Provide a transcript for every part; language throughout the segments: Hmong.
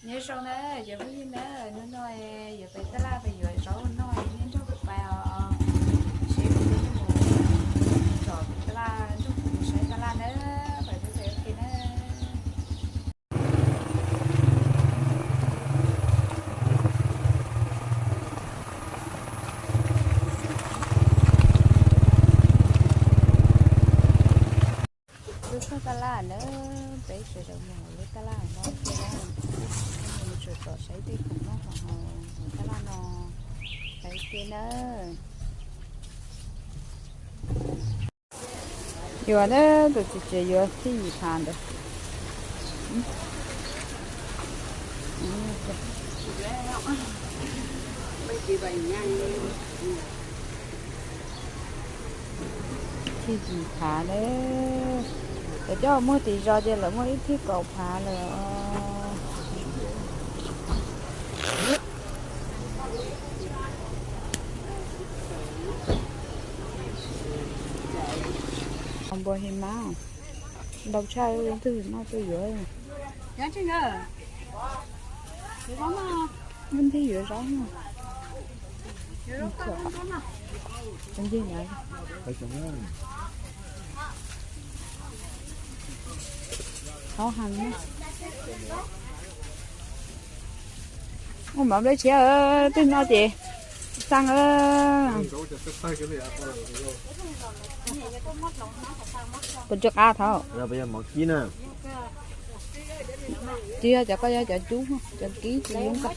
Nyob zoo na cov phooj ywg na, hnub no yuav pem tab laj pem yuav zaub noj, nej nrog kuv pais os. Seb kuv mus tsom pem tab laj, nrog kuv saib tab laj na, pais peb pem ua ke na. Lub txoj tab laj na, peb sawv daws mus lub tab laj no thiab na, mus tsom tsom saib tej khoom noj hauv tab laj no, peb ua ke na. Yuav na, tus txiv tsev yuav thij yim phav ntawd. Thij yim phav na, lawv coj muag tim zos ces lawv muag ib thij kaum phav lawm. Npua his mas ntau tshaj, leej twg noj tuaj yuav. Leej twg yuav zaub no? Tus ncig ntawd. Hauv heev. Ua mov nplej tshiab, twg noj ces xaj. Puas tsw qab thaum? Tsis yog cov ko, yog cov cub, cov kib tsis yooj ko.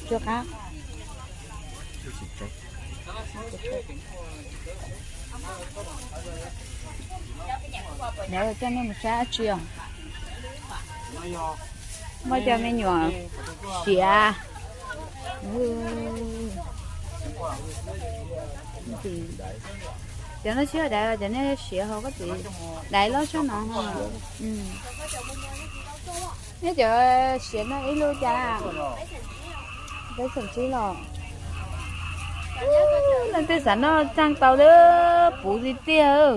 Tsw qab. Lawv coj nej mus saib dab tsi os? Muaj cov me nyuam siav. Cov no tsis yog daiv, cov no siav hos koj txiv. Daiv loj tshaj no. Nej cov siav no ib lub cas? Peb xam tsib los. Leej twg xav noj txaaj tau lawm, puv li tiag.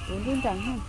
Puv nruj nreem.